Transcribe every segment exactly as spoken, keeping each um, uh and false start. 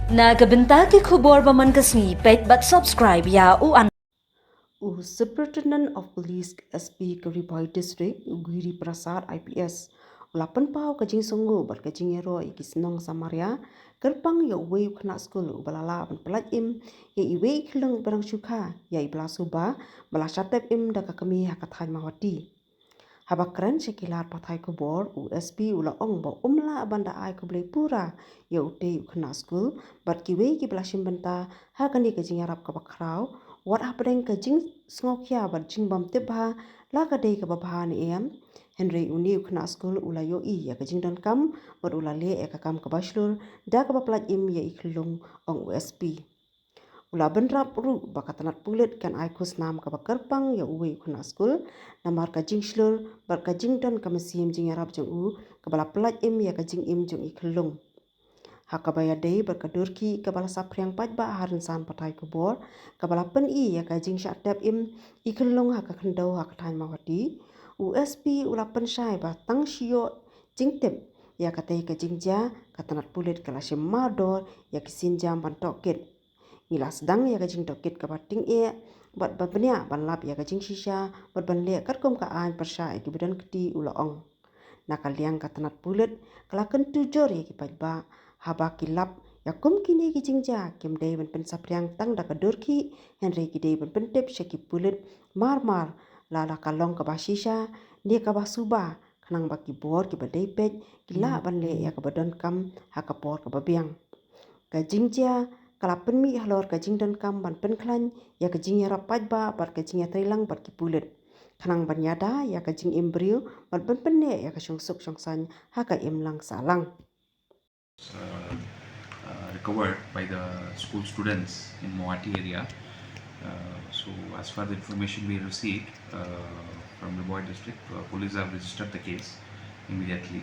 Na ka bynta ki khubor ba man ka sngi, peit bad subscribe ïa u an. U Superintendent of Police, S P ka Ri Bhoi District, u Giri Prasad I P S, u la pynpaw ka jingsngewnguh bad ka jingïaroh ïa ki shnong Samaria kyrpang ïa uwei u khynnah skul uba la lah ban pyllait im ïa iwei i khyllung ba dang shu kha ïa i ba la suba ba la shah tep im da ka kmie ha ka thaiñ Mawhati. Haba kren sha ki lad pathai khubor, u S P u la ong ba um lah ban da ai khublei pura ïa utei u khynnah skul bad kiwei kiba la shim bynta ha kane ka jingïarap kaba khraw, wat hapdeng ka jingsngewkhia bad jingbymtip bha la ka dei kaba bha ne em. Hynrei une u khynnah skul u la ïohi ïa ka jingdonkam bad u la leh ïa ka kam kaba shlur da kaba pyllait im ïa i khyllung, ong u S P. U la bynrap ruh ba ka tnat pulit kan ai khusnam kaba kyrpang ïa uwei u khynnah skul namar ka jingshlur bad ka jingdon ka mynsiem jingïarap jong u kaba la pyllait im ïa ka jingim jong i khyllung. Ha kaba ïadei bad ka dur khih kaba la saphriang paidbah ha rynsan pathai khubor kaba la pyni ïa ka jingshah tep im i khyllung ha ka khyndew ha ka thaiñ Mawhati, u S P u la pynshai ba tang shu ïoh jingtip ïa katei ka jingjia, ka tnat pulit ka la shim mardor ïa ki sienjam ban tohkit. Ngi la sdang ïa ka jingtohkit kaba tyngeh bad ba bniah ban lap ïa ka jingshisha bad ban leh katkum ka aiñ pyrshah ïa kiba don kti, u la ong. Na ka liang ka tnat pulit ka la kyntu jur ïa ki paidbah haba ki lap ïa kum kine ki jingjia, kim dei ban pynsaphriang tang da ka dur khih, hynrei ki dei ban pyntip sha ki pulit marmar lada ka long kaba shisha ne kaba suba, khnang ba ki bor kiba dei peit ki lah ban leh ïa kaba donkam ha ka por kaba biang. Ka jingjia ka la pynmih halor ka jingdonkam ban pynkhlaiñ ïa ka jingïarap paidbah bad ka jingïatreilang bad ki pulit, khnang ban ïada ïa ka jingim briew bad ban pynneh ïa ka shongsuk shongsaiñ ha ka imlang sahlang. uh, uh, recovered by the school students in Mawhati area. Uh, so as far the information we received uh, from the Bhoi district, uh, police have registered the case immediately,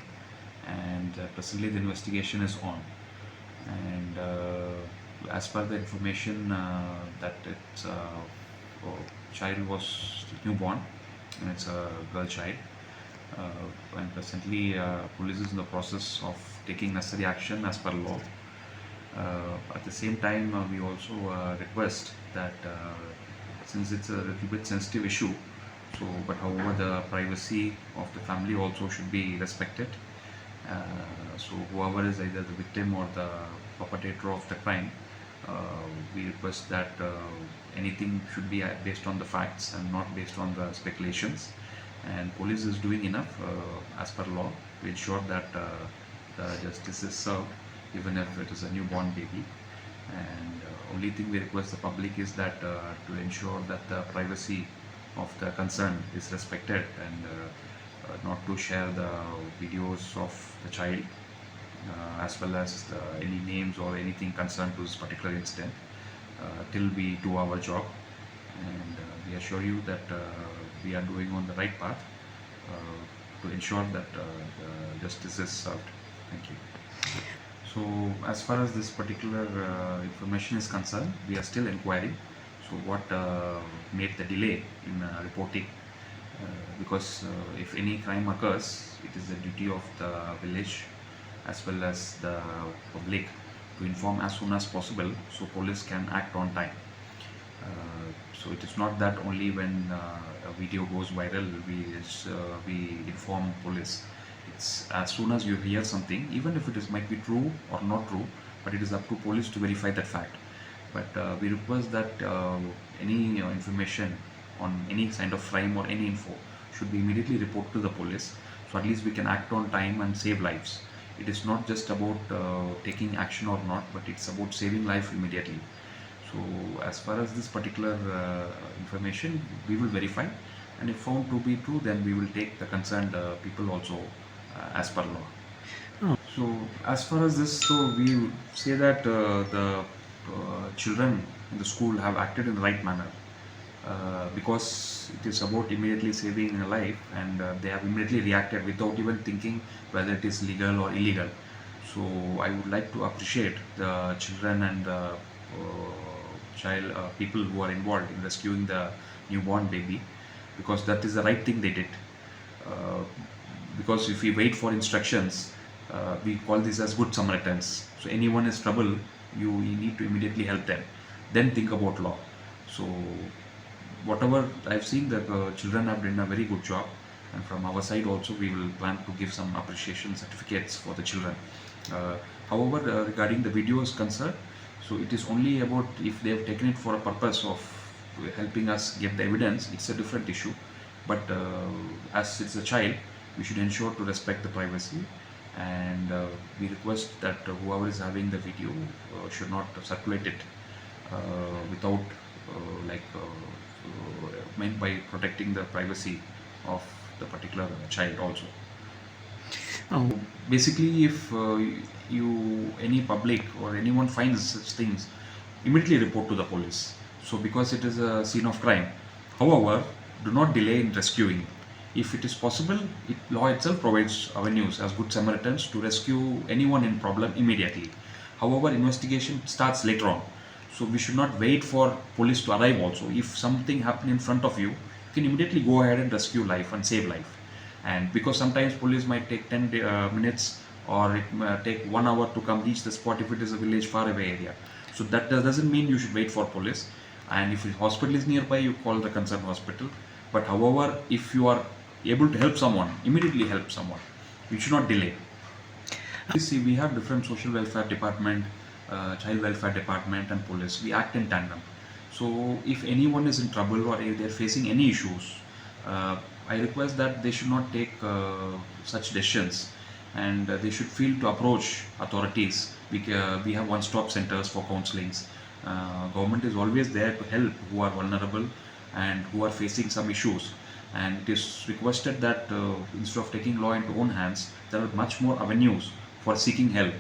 and uh, presently the investigation is on. And uh, as per the information uh, that it's uh, oh, child was newborn, and it's a girl child. Uh, and presently, uh, police is in the process of taking necessary action as per law. Uh, at the same time, uh, we also uh, request that uh, since it's a little bit sensitive issue, so but however the privacy of the family also should be respected. Uh, so whoever is either the victim or the perpetrator of the crime, uh, we request that uh, anything should be uh, based on the facts and not based on the speculations. And police is doing enough uh, as per law to ensure that uh, the justice is served, even if it is a newborn baby. And uh, only thing we request the public is that uh, to ensure that the privacy of the concerned is respected and uh, uh, not to share the videos of the child uh, as well as the, any names or anything concerned to this particular incident uh, till we do our job. And uh, we assure you that uh, we are doing on the right path uh, to ensure that uh, the justice is served. Thank you. So, as far as this particular uh, information is concerned, we are still inquiring. So, what uh, made the delay in uh, reporting? Uh, because uh, if any crime occurs, it is the duty of the village as well as the public to inform as soon as possible so police can act on time. Uh, so it is not that only when uh, a video goes viral we uh, we inform police. It's as soon as you hear something, even if it is might be true or not true, but it is up to police to verify that fact. But uh, we request that uh, any uh, information on any kind of crime or any info should be immediately reported to the police. So at least we can act on time and save lives. It is not just about uh, taking action or not, but it's about saving life immediately. So as far as this particular uh, information, we will verify, and if found to be true, then we will take the concerned uh, people also uh, as per law. So as far as this, so we say that uh, the uh, children in the school have acted in the right manner uh, because it is about immediately saving a life, and uh, they have immediately reacted without even thinking whether it is legal or illegal. So I would like to appreciate the children and the uh, child uh, people who are involved in rescuing the newborn baby, because that is the right thing they did. Uh, because if we wait for instructions, uh, we call this as good Samaritans. So anyone is trouble, you, you need to immediately help them. Then think about law. So whatever I've seen, that uh, children have done a very good job, and from our side also we will plan to give some appreciation certificates for the children. Uh, however, uh, regarding the video is concerned, so it is only about if they have taken it for a purpose of helping us get the evidence, it's a different issue. But uh, as it's a child, we should ensure to respect the privacy, and uh, we request that uh, whoever is having the video uh, should not circulate it uh, without uh, like uh, uh, meant by protecting the privacy of the particular child also. Oh, Basically, if uh, you, any public or anyone finds such things, immediately report to the police. So because it is a scene of crime. However, do not delay in rescuing. If it is possible, it, law itself provides avenues as good Samaritans to rescue anyone in problem immediately. However, investigation starts later on. So we should not wait for police to arrive also. If something happened in front of you, you can immediately go ahead and rescue life and save life. And because sometimes police might take ten day, uh, minutes, or it may take one hour to come reach the spot if it is a village far away area. So that does- doesn't mean you should wait for police. And if the hospital is nearby, you call the concerned hospital. But however, if you are able to help someone, immediately help someone. You should not delay. You see, we have different social welfare department, uh, child welfare department, and police. We act in tandem. So if anyone is in trouble or if they're facing any issues, uh, I request that they should not take uh, such decisions, and uh, they should feel to approach authorities. We, uh, we have one-stop centers for counselings. Uh, government is always there to help who are vulnerable and who are facing some issues. And it is requested that uh, instead of taking law into own hands, there are much more avenues for seeking help.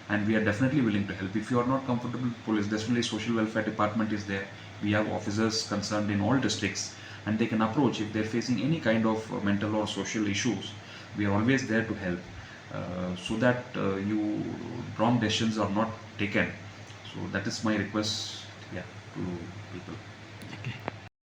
And we are definitely willing to help. If you are not comfortable with police, definitely social welfare department is there. We have officers concerned in all districts, and they can approach if they're facing any kind of uh, mental or social issues. We are always there to help, uh, so that uh, you wrong decisions are not taken. So that is my request, yeah, to people. Okay.